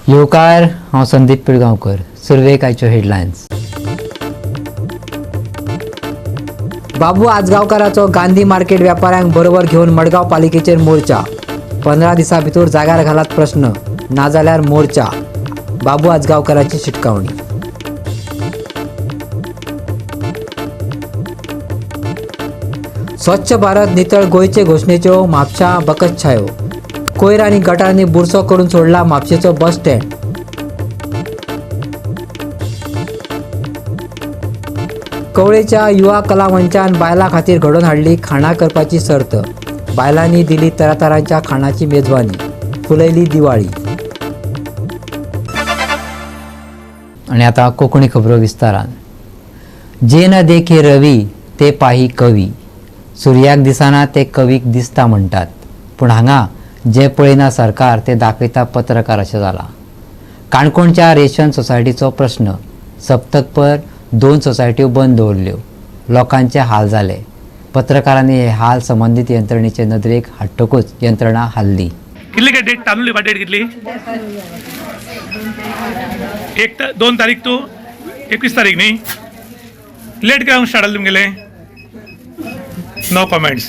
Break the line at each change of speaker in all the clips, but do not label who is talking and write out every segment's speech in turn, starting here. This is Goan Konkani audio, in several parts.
येवकार, हांव संदीप पिळगांवकर. सुरवेक आयच्यो हेडलायन्स. बाबू आजगांवकाराचो गांधी मार्केट व्यापाऱ्यांक बरोबर घेवन मडगांव पालिकेचेर मोर्चा. 15 दिसां भितर जाग्यार घालात प्रश्न, नाजाल्यार मोर्चा, बाबू आजगांवकाराची शिटकावणी. स्वच्छ भारत नितळ गोंयचे घोशणेच्यो म्हापशां बकच्छायो. कोयर आनी गटारांनी बुरसो करून सोडला म्हापशेचो बस स्टँड. कवळेच्या युवा कला मंचान बायलां खातीर घडोवन हाडली खाणां करपाची सर्त. बायलांनी दिली तरातरांच्या खाणाची मेजवानी, फुलयली दिवाळी. आणि आता कोकणी खबरो विस्तारान. जे न देखे रवी ते पाही कवी. सुर्याक दिसना ते कवीक दिसता म्हणटात, पूण हांगा जें पळयना सरकार ते दाखयता पत्रकार अशें जालां. काणकोणच्या रेशन सोसायटीचो प्रश्न. सप्तकभर दोन सोसायट्यो बंद दवरल्यो, लोकांचे हाल जाले. पत्रकारांनी हे हाल संबंदीत यंत्रणेचे नदरेक हाडटकूच यंत्रणा हाल्ली.
कितली काय डेट तांदूळ दिवपा डेट कितली? एक 2 तारीख तू 21 तारीख न्ही? लेट काय स्टार्ट जालें तुमगेलें? No comments.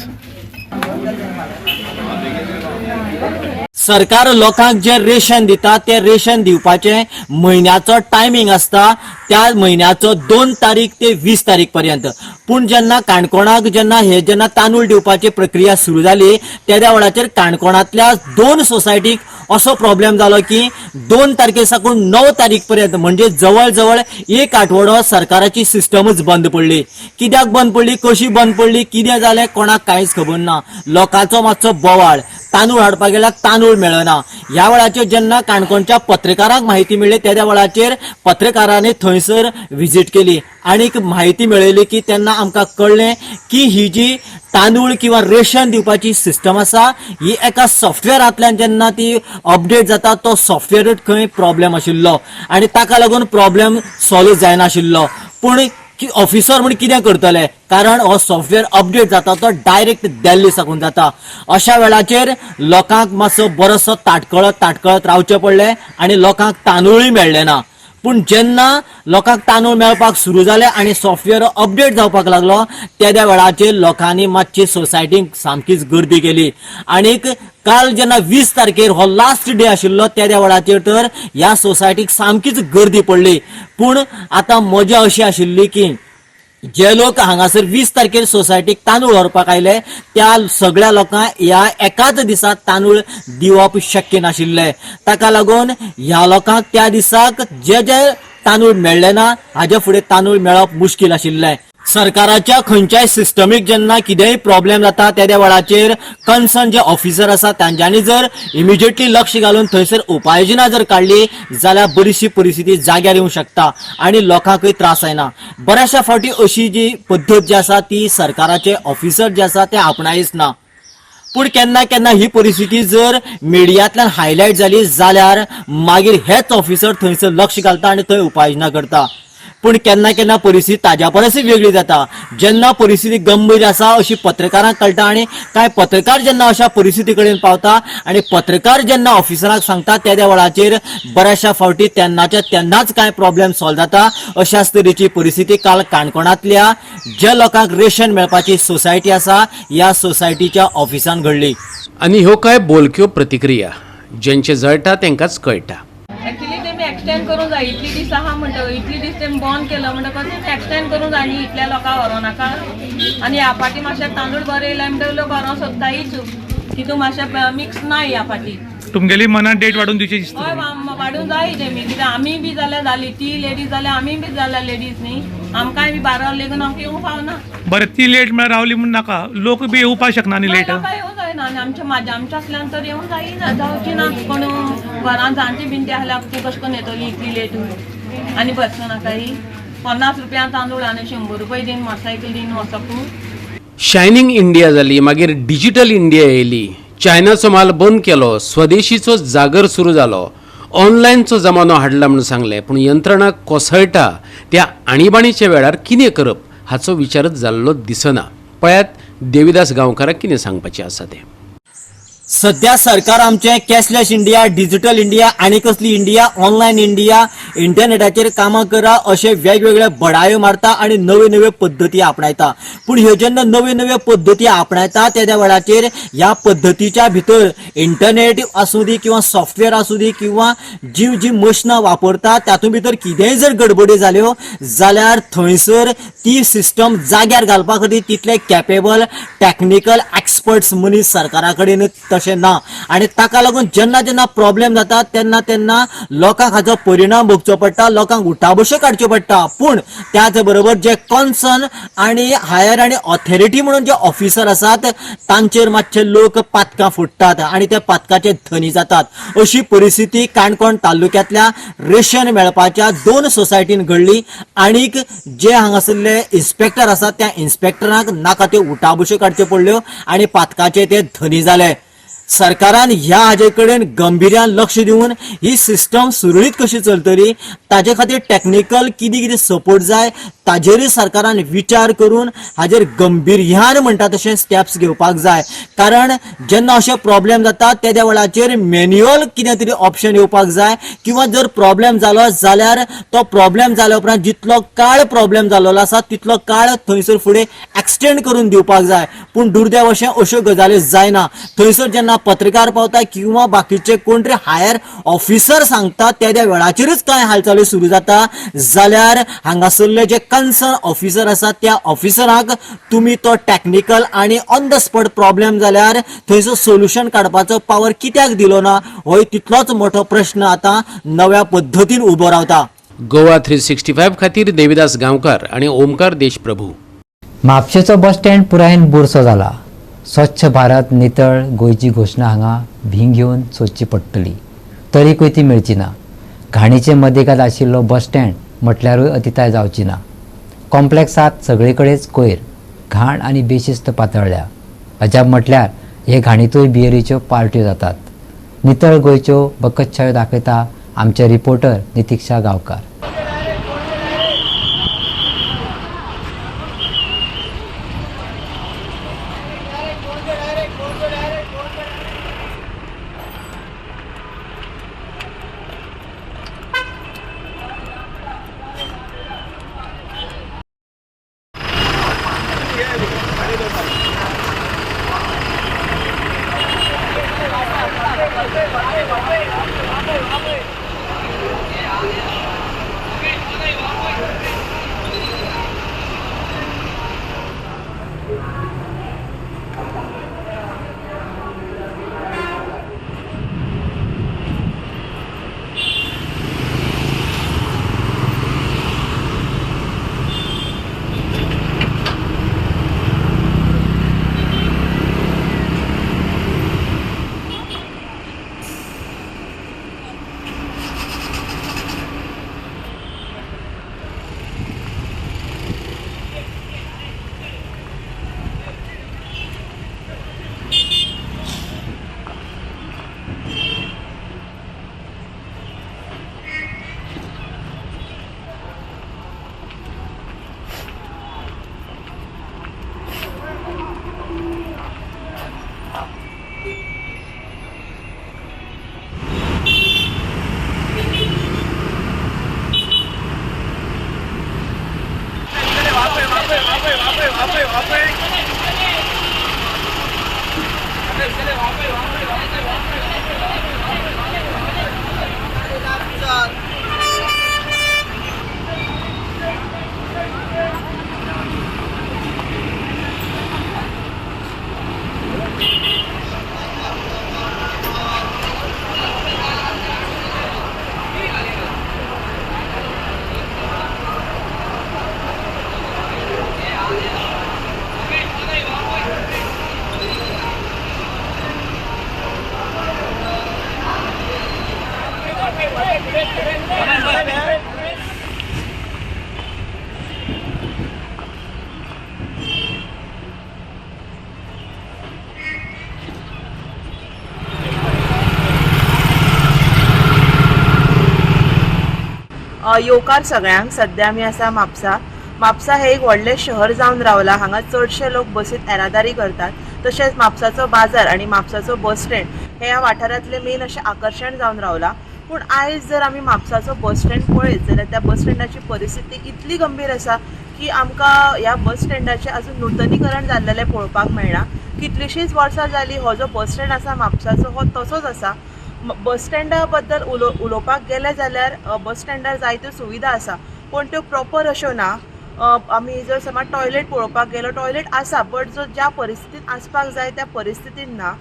सरकार लोकांक जे रेशन दिता ते रेशन दिवपाचें म्हयन्याचो टायमींग आसता, त्या म्हयन्याचो 2 तारीख ते 20 तारीख पर्यंत. पूण जेन्ना काणकोणाक जेन्ना हे जेन्ना तांदूळ दिवपाची प्रक्रिया सुरू जाली तेद्या वेळाचेर काणकोणांतल्या 2 सोसायटीक असो प्रॉब्लेम जालो की 2 तारखे साकून 9 तारीख पर्यंत म्हणजे जवळ जवळ एक आठवडो सरकाराची सिस्टमच बंद पडली. कित्याक बंद पडली, कशी बंद पडली, कितें जालें कोणाक कांयच खबर ना. लोकांचो मातसो बोवाळ, तांदूळ हाडपाक गेल्यार तांदूळ मेळना. ह्या वेळाचेर जेन्ना काणकोणच्या पत्रकारांक म्हायती मेळ्ळी तेद्या वेळाचेर पत्रकारांनी थंयसर विजीट केली आनी म्हायती मेळयली की तेन्ना आमकां कळ्ळें की ही जी तांदूळ किंवा रेशन दिवपाची सिस्टम आसा ही एका सॉफ्टवेअरांतल्यान जेन्ना ती अपडेट जाता तो सॉफ्टवेअरूच खंय प्रॉब्लेम आशिल्लो आनी ताका लागून प्रॉब्लेम सॉल्व जायनाशिल्लो. पूण ऑफिसर म्हूण कितें करतले, कारण हो सॉफ्टवेअर अपडेट जाता तो डायरेक्ट दिल्ली साकून जाता. अशा वेळाचेर लोकांक मातसो बरोसो ताटकळत ताटकळत रावचें पडलें आनी लोकांक तांदूळय मेळ्ळे ना. पूण जेन्ना लोकांक तांदूळ मेळपाक सुरू जाले आनी सॉफ्टवेअर अपडेट जावपाक लागलो तेद्या वेळाचेर लोकांनी मातशी सोसायटीक सामकीच गर्दी केली. आनीक काल जेन्ना 20 तारखेर हो लास्ट डे आशिल्लो तेद्या वेळाचेर तर ह्या सोसायटीक सामकीच गर्दी पडली. पूण आतां मजा अशी आशिल्ली की जे लोक हांगासर 20 तारखेर सोसायटीक तांदूळ व्हरपाक आयले त्या सगळ्या लोकांक ह्या एकाच दिसा तांदूळ दिवप शक्य नाशिल्लें. ताका लागून ह्या लोकांक त्या दिसाक जे जे तांदूळ मेळ्ळे ना हाजे फुडें तांदूळ मेळप मुश्कील आशिल्लें. सरकाराच्या खंयच्याय सिस्टमीक जेन्ना कितेंय प्रॉब्लेम जाता तेद्या वेळाचेर कन्सर्न जे ऑफिसर आसा तांच्यांनी जर इमिजिएटली लक्ष घालून थंयसर उपाययोजना जर काडली जाल्यार बरीचशी परिस्थिती जाग्यार येवंक शकता आनी लोकांकय त्रास जायना. बऱ्याचशा फावटी अशी जी पद्दत जी आसा ती सरकाराचे ऑफिसर जे आसा ते आपणायच ना. पूण केन्ना केन्ना ही परिस्थिती जर मिडियांतल्यान हायलायट जाली जाल्यार मागीर हेच ऑफिसर थंयसर लक्ष घालता आनी थंय उपाययोजना करता. पूण केन्ना केन्ना परिस्थिती ताज्या परसय वेगळी जाता. जेन्ना परिस्थिती गंभीर आसा अशी पत्रकारांक कळटा आनी कांय पत्रकार जेन्ना अशा परिस्थिती कडेन पावता आनी पत्रकार जेन्ना ऑफिसरांक सांगता तेद्या वेळाचेर बऱ्याचशा फावटी तेन्नाच्या तेन्नाच कांय प्रॉब्लेम सॉल्व जाता. अशाच तरेची परिस्थिती काल काणकोणांतल्या ज्या लोकांक रेशन मेळपाची सोसायटी आसा ह्या सोसायटीच्या ऑफिसान घडली.
आनी ह्यो कांय बोलक्यो प्रतिक्रिया ज्यांचे जळटा तांकांच कळटा.
एक्चुअली तेमी एक्सटेंड करूंक जाय. इतली दीस आहा म्हणटकच, इतली दीस तेमी बंद केलो म्हणटकच तेमी एक्सटेंड करूंक जाय न्ही. इतल्या लोकांक व्हरों नाका. आनी ह्या फाटी मातशें तांदूळ बरें येयले म्हणटकच लोक व्हरोंक सोदतायच. तितून मातशें मिक्स ना ह्या फाटी.
तुमगेली मनात डेट वाडून दिवची दिसता.
हय, वाडूंक जाय तेमी, कित्याक आमी बी जाल्यार जाली ती लेडीज जाल्यार आमी बी जाल्यार लेडीज न्ही, आमकांय बी 12 लेगून आमकां येवंक फावना.
बरें, ती लेट म्हळ्यार रावली म्हूण नाका, लोक बी येवपाक शकना न्ही लेट.
लोकां येवंक जायना आनी आमच्या म्हाज्या आमच्या असल्यान तर येवंक जायना, जावची ना. कोण घरान जाणटी बिणटी आसल्यार ती कशें करून येतली इतली लेट आनी बसना नाका. 50 रुपया तांदूळ आनी 100 रुपया दिवन मोटरसायकल दिवन वचप.
शायनींग इंडिया जाली, मागीर डिजिटल इंडिया येयली, चायनाचो माल बंद केलो, स्वदेशीचो जागर सुरू जालो, ऑनलायनचो जमानो हाडला म्हणून सांगलें. पूण यंत्रणा कोसळटा त्या आणीबाणीच्या वेळार कितें करप हाचो विचारच जाल्लो दिसना. पळयात देविदास गांवकाराक कितें सांगपाचें आसा तें.
सध्या सरकार आमचें कॅशलेस इंडिया, डिजिटल इंडिया आनी कसली इंडिया, ऑनलायन इंडिया, इंटरनेटाचेर कामां करा अशे वेगवेगळे बडायो मारता आनी नव्यो नव्यो पद्दती आपणायता. पूण ह्यो जेन्ना नव्यो नव्यो पद्दती आपणायता तेद्या वेळाचेर ह्या पद्दतीच्या भितर इंटरनेट आसूं दी किंवा सॉफ्टवेअर आसूं दी किंवा जी जी मशिनां वापरता तातूंत भितर कितेंय जर गडबडी जाल्यो जाल्यार थंयसर ती सिस्टम जाग्यार घालपा खातीर तितले कॅपेबल टॅक्निकल एक्सपर्ट्स मनीस सरकारा कडेन तशें ना आनी ताका लागून जेन्ना जेन्ना प्रॉब्लेम जाता तेन्ना तेन्ना लोकांक हाचो परिणाम भोगचो पडटा, लोकांक उठाबश्यो काडच्यो पडटा. पूण त्याच बरोबर जे कॉन्सर्न आनी हायर आनी ऑथॉरिटी म्हणून जे ऑफिसर आसात तांचेर मातशे लोक पातकां फोडटात आनी ते पातकाचे धनी जातात. अशी परिस्थिती काणकोण तालुक्यांतल्या रेशन मेळपाच्या 2 सोसायटीन घडली आनीक जे हांगासरले इन्स्पेक्टर आसात त्या इन्स्पेक्टरांक नाका त्यो उठाबश्यो काडच्यो पडल्यो आनी पातकाचे ते धनी जाले. सरकारान ह्या हाजे कडेन गंभीर्यान लक्ष दिवन ही सिस्टम सुरळीत कशी चलतली ताजे खातीर टॅक्निकल कितें कितें सपोर्ट जाय ताजेरूय सरकारान विचार करून हाजेर गंभीर्यान म्हणटा तशें स्टेप्स घेवपाक जाय. कारण जेन्ना अशे प्रॉब्लेम जाता तेद्या वेळाचेर मॅन्युअल कितें तरी ऑप्शन येवपाक जाय किंवा जर प्रॉब्लेम जालो जाल्यार तो प्रॉब्लेम जाल्या उपरांत जितलो काळ प्रॉब्लेम जाल्लो आसा तितलो काळ थंयसर फुडें एक्सटेंड करून दिवपाक जाय. पूण दुर्दैव अशें अश्यो गजाली जायना. थंयसर जेन्ना पत्रकार पावता किंवा बाकीचे कोण तरी हायर ऑफिसर सांगता त्या वेळाचेरच कांय हालचाली सुरू जाता जाल्यार हांगासरले जे कन्सर्न ऑफिसर आसा त्या ऑफिसराक तुमी तो टॅक्निकल आनी ऑन the spot problem जाल्यार थंयसर सोल्युशन काडपाचो पावर कित्याक दिलो ना होय तितलोच मोठो प्रश्न आतां नव्या पद्दतीन उबो रावता.
गोवा 365 खातीर देविदास गांवकार आनी ओमकार देशप्रभू.
म्हापशेचो बस स्टँड पुरायेन बुरसो जाला. स्वच्छ भारत नितळ गोंयची घोशणा हांगा भींग घेवन सोदची पडटली, तरीकूय ती मेळची ना. घाणीचे मदेगाद आशिल्लो बस स्टँड म्हटल्यारूय अतिताय जावची ना. कॉम्प्लेक्सांत सगळे कडेच कोयर, घाण आनी बेशिस्त पातळ्ळ्या. अजाप म्हटल्यार हे घाणींतूय बियरीच्यो पार्ट्यो जातात. नितळ गोंयच्यो बकच्छायो दाखयता आमचे रिपोर्टर नितिक्षा गांवकार.
येवकार सगळ्यांक. सद्या आमी आसा म्हापसा. म्हापसा हे एक व्हडलें शहर जावन रावलां. हांगा चडशे लोक बसीत येरादारी करतात. तशेंच म्हापसाचो बाजार आनी म्हापसाचो बस स्टँड हे ह्या वाठारांतलें मेन अशें आकर्शण जावन रावलां. पूण आयज जर आमी म्हापसाचो बस स्टँड पळयत जाल्यार त्या बस स्टँडाची परिस्थिती इतली गंभीर आसा की आमकां ह्या बस स्टँडाचें अजून नुतनीकरण जाल्लेलें पळोवपाक मेळना. कितलींशींच वर्सां जालीं हो जो बस स्टँड आसा म्हापसाचो हो तसोच आसा. बस स्टँडा बद्दल उलोवपाक गेलें जाल्यार बस स्टँडार जायत्यो सुविधा आसा पूण त्यो प्रॉपर अश्यो ना. आमी जर समज टॉयलेट पळोवपाक गेलो, टॉयलेट आसा बट जो ज्या परिस्थितीन आसपाक जाय त्या परिस्थितीन ना.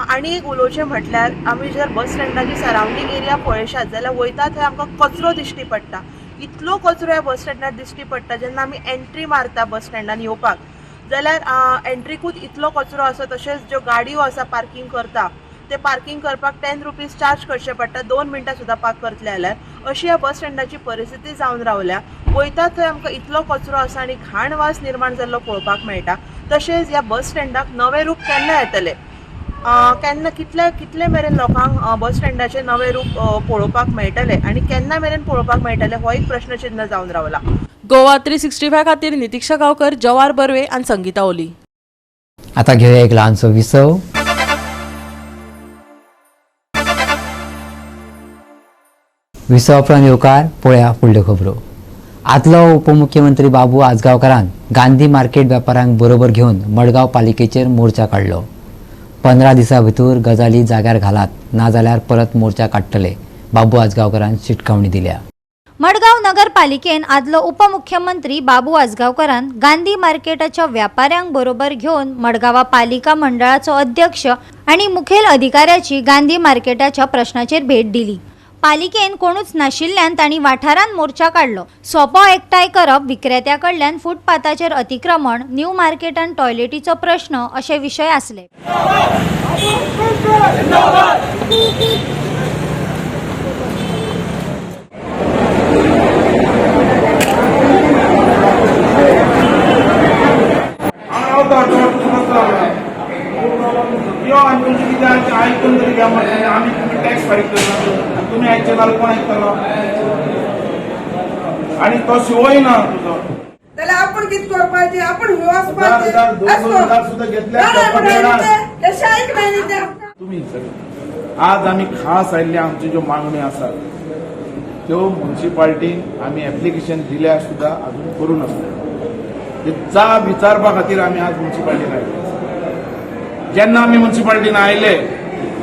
आनी एक उलोवचें म्हटल्यार आमी जर बस स्टँडाची सरावंडींग एरिया पळयशात जाल्यार वयता थंय आमकां कचरो दिश्टी पडटा. इतलो कचरो ह्या बस स्टँडार दिश्टी पडटा, जेन्ना आमी एंट्री मारता बस स्टँडान येवपाक जाल्यार एंट्रीकूच इतलो कचरो आसा. तशेंच ज्यो गाडयो आसा पार्कींग करता ते पार्कींग करपाक 10 रुपीज चार्ज करचे पडटा, 2 मिनटां सुद्दां पार्क करतले जाल्यार. अशी ह्या बस स्टँडाची परिस्थिती जावन रावल्या. वयता थंय आमकां इतलो कचरो आसा आनी घाण वास निर्माण जाल्लो पळोवपाक मेळटा. तशेंच ह्या बस स्टँडाक नवें रूप केन्ना येतलें, केन्ना कितले कितले मेरेन लोकांक बस स्टँडाचें नवें रूप पळोवपाक मेळटलें आनी केन्ना मेरेन पळोवपाक मेळटलें हो एक प्रश्नचिन्ह जावन रावला.
गोवा 365 खातीर नितिक्षा गांवकर, जवार बर्वे आनी संगीता ओली.
आता घेवया एक ल्हानसो विसव. विसव उपरांत येवकार पळया फुडल्यो खबरो. आदलो उपमुख्यमंत्री बाबू आजगांवकारान गांधी मार्केट वेपाऱ्यांक बरोबर घेवन मडगांव पालिकेचेर मोर्चा काडलो. 15 दिसां भितर गजाली जाग्यार घालात, नाजाल्यार परत मोर्चा काडटले, बाबू आजगांवकारान शिटकावणी दिल्या.
मडगांव नगरपालिकेन आदलो उपमुख्यमंत्री बाबू आजगांवकारान गांधी मार्केटाच्या व्यापाऱ्यांक बरोबर घेवन मडगांवा पालिका मंडळाचो अध्यक्ष आनी मुखेल अधिकाऱ्याची गांधी मार्केटाच्या प्रश्नाचेर भेट दिली. पालिकेन कोणूच नाशिल्ल्यान तांणी वाठारांत मोर्चा काडलो. सोपो एकठांय करप, विक्रेत्या कडल्यान फुटपाथाचेर अतिक्रमण, न्यू मार्केटान टॉयलेटीचो प्रश्न अशे विशय आसले.
आयकून तरी घ्या मरे, आमी तुमी टॅक्स फारीक करता, तुमी आयकचे नाल्यार कोण आयकतलो? आनी तो शिवय ना तुजो
जाल्यार आपण कितें करपाचें, आपण खंय वचपाचें?
हजार, दोन दोन हजार सुद्दां घेतल्यार
तशें आयकना न्ही तें.
तुमी सगळे आज आमी खास आयिल्ले, आमच्यो ज्यो मागण्यो आसात त्यो मुन्सिपाल्टीन आमी एप्लिकेशन दिल्यार सुद्दां अजून करूं नासले. ते जाब विचारपा खातीर आमी आज मुन्सिपाल्टीन आयिल्ले. जेन्ना आमी मुन्सिपाल्टीन आयले,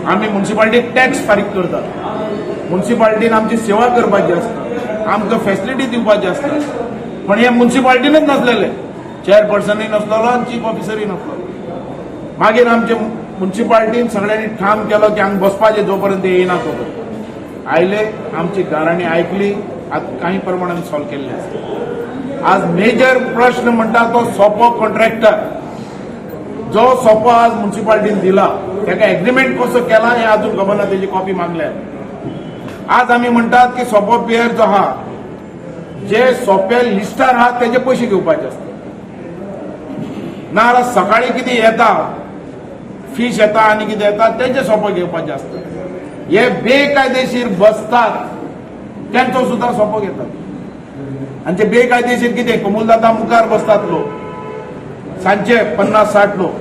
आमी मुन्सिपाल्टीक टॅक्स फारीक करतात, मुन्सिपाल्टीन आमची सेवा करपाची आसता, आमकां फेसिलिटी दिवपाची आसता, पण हे मुन्सिपाल्टीनच नासलेले, चेअरपर्सनूय नासलेलो आनी चीफ ऑफिसरूय नासलो. मागीर आमचे मुन्सिपाल्टीन सगळ्यांनी ठाम केलो की हांगा बसपाचें जो पर्यंत येयना तो पर्यंत. आयले, आमची गाराणी आयकली, आतां काही प्रमाणान सॉल्व केल्लें आसा. आज मेजर प्रश्न म्हणटा तो सोपो कॉन्ट्रॅक्टर, जो सोपो आज मुन्सिपाल्टीन दिला ताका एग्रीमेंट कसो केला हें अजून खबर ना, तेजी कॉपी मागल्या. आज आमी म्हणटात की सोपो पेयर जो आहा, जे सोपे लिस्टार आहा तेजे पयशे घेवपाचे आसता, नाजाल्यार सकाळी कितें येता, फीश येता आनी कितें येता, तेजे सोपो घेवपाचे आसता. हे बेकायदेशीर बसतात तेंचो सुद्दां सोपो घेतात. आनी ते बेकायदेशीर कितें कमूलदादा मुखार बसतात लोक, सांजचे 50-60 लोक.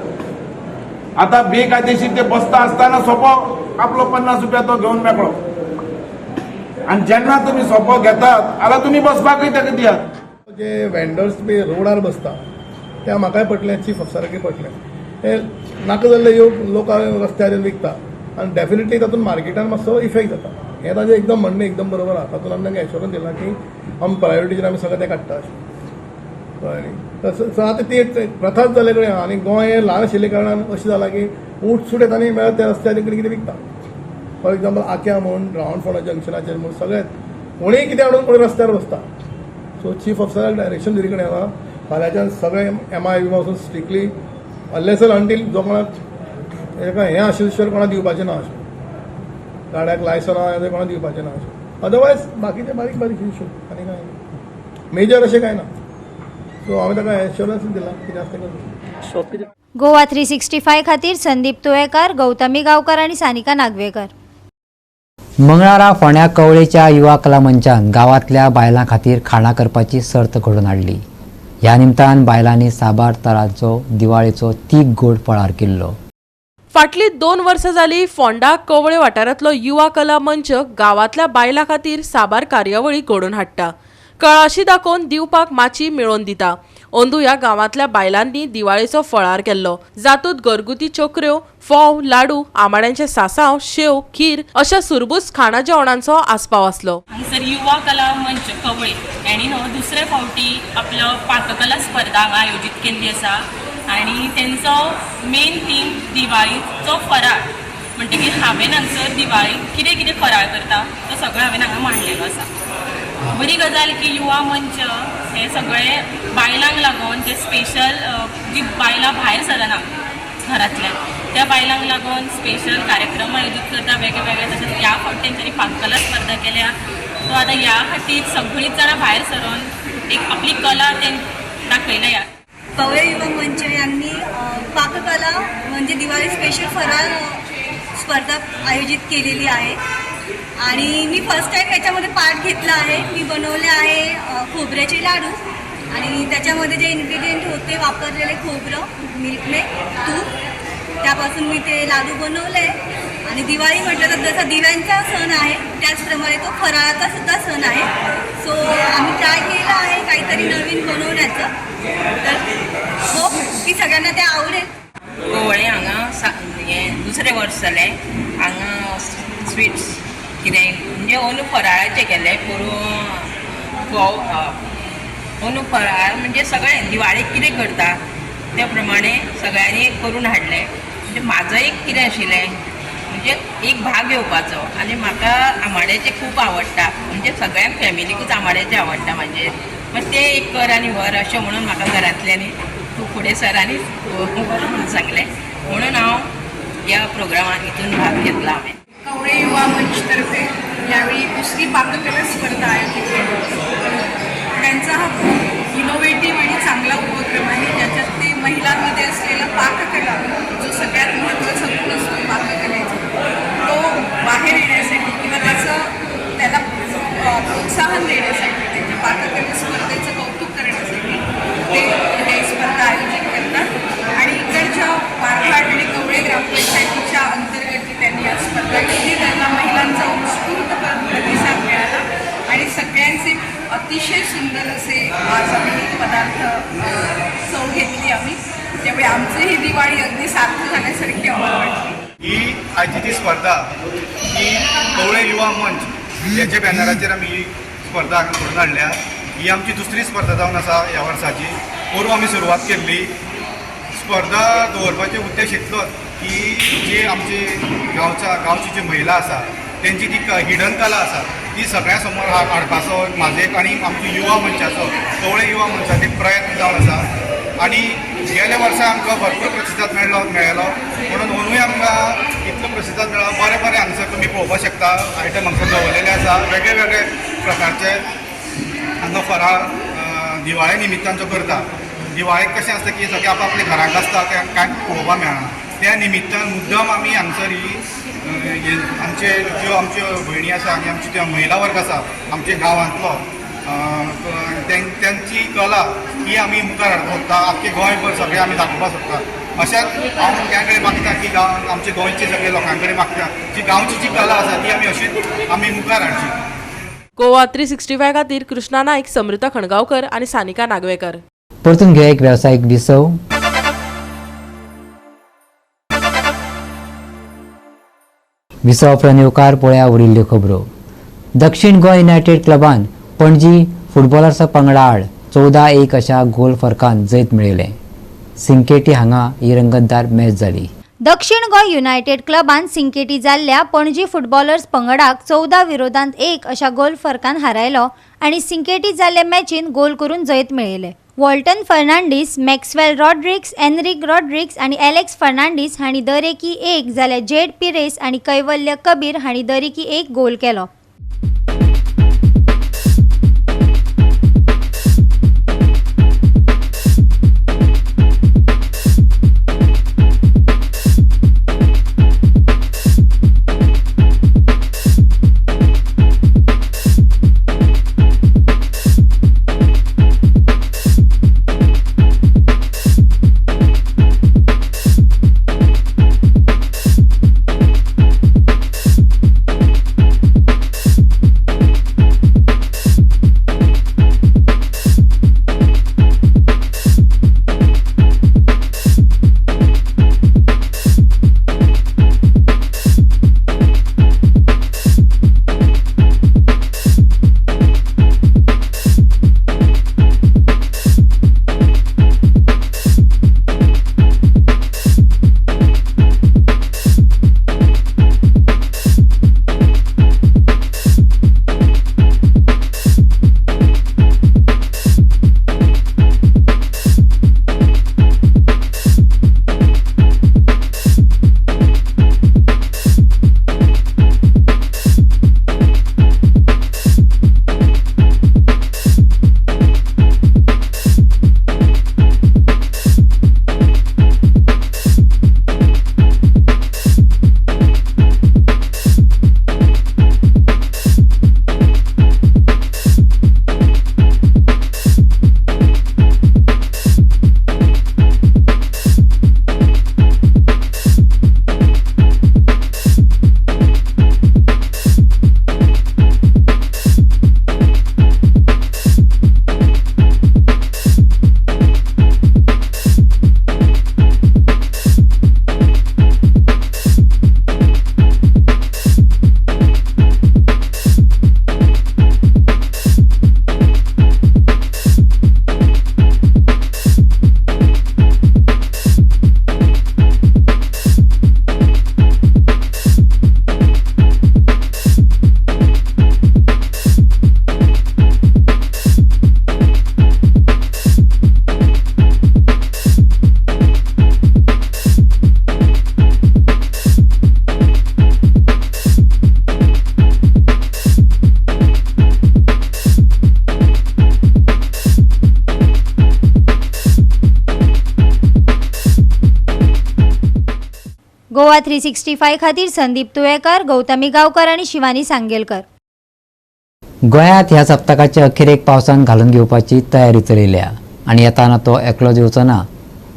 आता बेकायदेशीर ते बसता आसतना सोपो आपलो 50 रुपया तो घेवन मेकळो. आनी जेन्ना तुमी सोपो घेतात जाल्यार तुमी बसपाकूय ताका दियात.
जे वेंडर्स बी रोडार बसता ते म्हाकाय पटलें, चीफ ऑफिसराकय पटलें, हे नाका जाल्ले योग लोक रस्त्यार येवन विकता आनी डेफिनेटली तातूंत मार्केटान मातसो इफेक्ट जाता. हें ताजें एकदम म्हणणें एकदम बरोबर आहा. तातूंत आमी तांकां एश्योरन्स दिलां की आमी प्रायोरिटीचेर आमी सगळें तें काडटा अशें, कळ्ळें न्ही? तसो आतां ती प्रथाच जाल्ले कडेन आहा आनी गोंय हें ल्हान आशिल्ल्या कारणान अशें जालां की उठसूट येता आनी मेळत त्या रस्त्यार कितें कितें विकता. फॉर एक्झाम्पल आक्या म्हूण, रावण फोंडा जंक्शनाचेर म्हूण, सगळें कोणीय कितें हाडून कोणी रस्त्यार बसता. सो चीफ ऑफिसराक डायरेक्शन दिली कडेन आसा, फाल्यांच्यान सगळे एम I बी वचून स्ट्रिक्टली अनलेस अंटील जो कोणाक एका हें आशिल्ले शिवाय कोणाक दिवपाचें ना अशें, गाड्याक लायसन आहा कोणाक दिवपाचें ना अशें. अदरवायज बाकीचे बारीक बारीक इशू आनी कांय मेजर अशें कांय ना. सो हांवें ताका एश्योरन्स दिला कितें आसा तें करता.
गोवा 365 खातीर संदीप तुयेकार, गौतमी गांवकर आनी सानिका नागवेकर.
मंगळारा फोंड्या कवळेच्या युवा कला मंचान गांवांतल्या बायलां खातीर खाणां करपाची सर्त घडोवन हाडली. ह्या निमतान बायलांनी साबार तरांचो दिवाळेचो तीख गोड फळार केल्लो.
फाटलीं 2 वर्सां जाली फोंडा कवळे वाठारांतलो युवा कला मंच गांवांतल्या बायलां खातीर साबार कार्यावळी घडोवन हाडटा. कळाशी दाखोवन दिवपाक माची मेळोवन दिता. अंदू ह्या गांवांतल्या बायलांनी दिवाळेचो फळार केल्लो, जातूंत घरगुती चोकऱ्यो, फोव, लाडू, आमाड्यांचे सासाव, शेव, खीर अशा सुरबूस खाणा जेवणांचो आस्पाव आसलो.
हांगसर युवा कला मंच कवळे हेणी न्हू दुसरे फावटी आपलो पाककला स्पर्धा हांगा आयोजीत केल्ली आसा आनी तेंचो मेन थीम दिवाळीचो फराळ, म्हणटकीर हांवें हांगसर दिवाळीक कितें कितें फराळ करता तो सगळो हांवें हांगा मांडलेलो आसा. बरी गजाल की युवा मंच हे सगळे बायलांक लागून जे स्पेशल जी बायलां भायर सरना घरांतल्यान त्या बायलांक लागून स्पेशल कार्यक्रम आयोजीत करता वेगळे वेगळे. तशेंच ह्या फावट तेंच्यांनी पाककला स्पर्धा केल्या, सो आतां ह्या खातीर सगळींच जाणां भायर सरून एक आपली कला ते दाखयल्या. ह्या
कवळे युवा मंच यांनी पाककला म्हणजे दिवाळी स्पेशल फराळ स्पर्धा आयोजित केलेली आहे आणि मी फर्स्ट टाईम याच्यामध्ये पार्ट घेतला आहे. मी बनवले आहे खोबऱ्याचे लाडू आणि त्याच्यामध्ये जे इन्ग्रेडियंट होते वापरलेले खोबरं, मिल्कमेड, तूप, त्यापासून मी ते लाडू बनवले. आणि दिवाळी म्हटलं तर जसा दिव्यांचा सण आहे त्याचप्रमाणे तो फराळाचा सुद्धा सण आहे. सो आम्ही ट्राय केलं आहे काहीतरी नवीन बनवण्याचं, तर होप की सगळ्यांना ते आवडेल.
कवळे हांगा हें दुसरें वर्स जालें हांगा स्विट्स कितें म्हणजे अंदू फराळाचें केलें, पोरूं फोव अंदू फराळ म्हणजे सगळें दिवाळेक कितें करता त्या प्रमाणे सगळ्यांनी करून हाडलें. म्हणजे म्हाजो एक कितें आशिल्लें म्हणजे एक भाग घेवपाचो आनी म्हाका आमाड्याचें खूब आवडटा, म्हणजे सगळ्यांक फॅमिलीकूच आमाड्याचें आवडटा म्हाजें, मागीर तें एक कर आनी व्हर अशें म्हणून म्हाका घरांतल्यांनी तूं फुडें सर आनी व्हर म्हणून सांगलें, म्हणून हांव ह्या प्रोग्रामाक हितून भाग घेतला. हांवें
कवळे युवा मंचतर्फे यावेळी दुसरी पाककला स्पर्धा आयोजित केली. त्यांचा हा खूप इनोव्हेटिव्ह आणि चांगला उपक्रम आहे, ज्याच्यात ते महिलांमध्ये असलेला पाककला जो सगळ्यात महत्त्वाचा गुण असतो पाककलेचा, तो बाहेर येण्यासाठी किंवा त्याला प्रोत्साहन देण्यासाठी, त्यांच्या पाककला स्पर्धेचं कौतुक करण्यासाठी ते हे स्पर्धा आयोजित करतात. आणि इकडच्या पारघाट आणि कवळे ग्रामपंचायतीच्या अंतर्गत जी त्यांनी या स्पर्धा घेतली त्यांना महिलांचा उत्स्फूर्त प्रतिसाद मिळाला आणि सगळ्यांचे अतिशय सुंदर असे आज आम्ही पदार्थ चव घेतली आम्ही, त्यामुळे आमचीही दिवाळी अगदी सार्थ झाल्यासारखी आम्हाला वाटली.
ही आजची जी स्पर्धा ही कवळे युवा मंच हेच्या बॅनराचेर आमी ही स्पर्धा घडोवन हाडल्या. ही आमची दुसरी स्पर्धा जावन आसा ह्या वर्साची. पोरूं आमी सुरवात केल्ली. स्पर्धा दवरपाचे उद्देश इतलोच की जे आमचे गांवची जी महिला आसा तेंची जी हिडन कला आसा ती सगळ्यां समोर हाडपाचो म्हाजो एक आनी आमच्या युवा मंचाचो कवळे युवा मंचाचो एक प्रयत्न जावन आसा. आनी गेल्या वर्सा आमकां भरपूर प्रतिसाद मेळ्ळो म्हणून अंदूय आमकां इतलो प्रतिसाद मेळ्ळो. बरे बरे हांगसर तुमी पळोवपाक शकता आयटम हांगसर दवरलेले आसा, वेगळे वेगळे प्रकारचे हांगा फराळ दिवाळे निमित्तान जो करता. दिवाळेक कशें आसता की सगळे आपआपल्या घरांत आसता, कांय पळोवपाक मेळना. त्या निमित्तान मुद्दम आमी हांगसर ही आमचे ज्यो आमच्यो भयणी आसा आनी आमची ज्यो महिला वर्ग आसा आमच्या गांवांतलो तेंची कला ही आमी मुखार हाडपाक सोदता. आख्खे गोंयभर सगळें आमी दाखोवपाक सोदता. अशेंच हांव भुरग्यां कडेन मागता की गांव आमचे गोंयचे सगळे लोकां कडेन मागता जी गांवची जी कला आसा ती आमी अशीच आमी मुखार हाडची.
गोवा 365 खातीर कृष्णा नाईक, समृता खणगांवकर आनी सानिका नागवेकर.
परतून घेया एक वेवसायीक विसव. विसव उपरांत येवकार पळया उरिल्ल्यो खबरो. दक्षिण गोंय युनायटेड क्लबान पणजी फुटबॉलर्सा पंगडा आड 14-1 अशा गोल फरकान जैत मेळयलें. सिंकेटी हांगा ही रंगतदार मॅच जाली.
दक्षिण गोंय युनायटेड क्लबान सिंकेटी जाल्ल्या पणजी फुटबॉलर्स पंगडाक 14-1 अशा गोल फरकान हारायलो आनी सिंकेटी जाल्ले मॅचीन गोल करून जैत मेळयलें. Walton Fernandes, Maxwell Rodrigues, Enrique Rodrigues आनी एलेक्स फर्नांडीस हांणी दरेकी 1 जाल्यार जेड पिरेस आनी कैवल्य कबीर हांणी दरेकी 1 गोल केलो. गोवा 365 खातीर संदीप तुयेकर, गौतमी गांवकर आनी शिवानी सांगेलकर.
गोंयांत ह्या सप्तकाचे अखेरेक पावसान घालून घेवपाची तयारी चलयल्या आनी येताना तो एकलोच येवचो ना,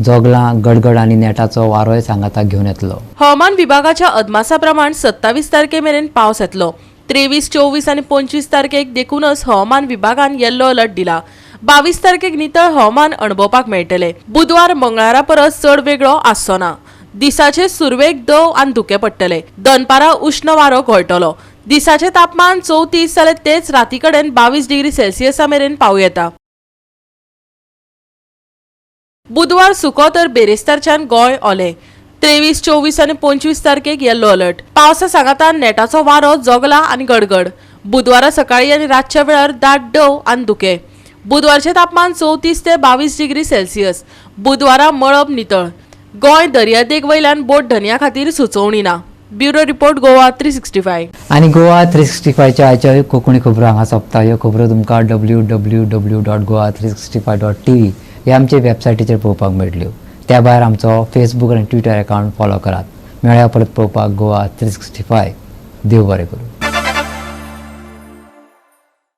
जोगलां, गडगड आनी नेटाचो वारोय सांगाताक घेवन येतलो.
हवामान विभागाच्या अदमासा प्रमाण 27 तारखे मेरेन पावस येतलो. 23, 24 आनी 25 तारखेक देखूनच हवामान विभागान येल्लो अलर्ट दिला. 22 तारखेक नितळ हवामान अणभवपाक मेळटले. बुधवार मंगळारा परस चड वेगळो आसचो ना. दिसाचे सुरवेक दव आनी धुकें पडटले. दनपारा उश्ण वारो घोळटलो. दिसाचे तापमान 34 जाल्यार तेच राती कडेन 22 डिग्री सेल्सियसा मेरेन पावूं येता. बुधवार सुको तर बेरेस्तारच्यान गोंय ओले. 23, 24 आनी 25 तारखेक येल्लो अलर्ट. पावसा सांगातान नेटाचो वारो, जोगला आनी गडगड. बुधवारा सकाळी आनी रातच्या वेळार दाट दव आनी धुकें. बुधवारचें तापमान 34 ते 22 डिग्री सेल्सियस. बुधवारा मळब नितळ. गोंय दर्यादेग वयल्यान बोट धनया खातीर सुचोवणी ना. Bureau report, Goa 365.
आनी गोवा 365च्या आयच्या कोंकणी खबरो हांगा सोंपता. ह्यो खबरो तुमकां www.goa365.tv ह्या आमचे वेबसायटीचेर पळोवपाक मेळटल्यो. त्या भायर आमचो फेसबूक आनी ट्विटर अकावंट फॉलो करात. मेळया परत पळोवपाक गोवा 365. देव बरें करूं.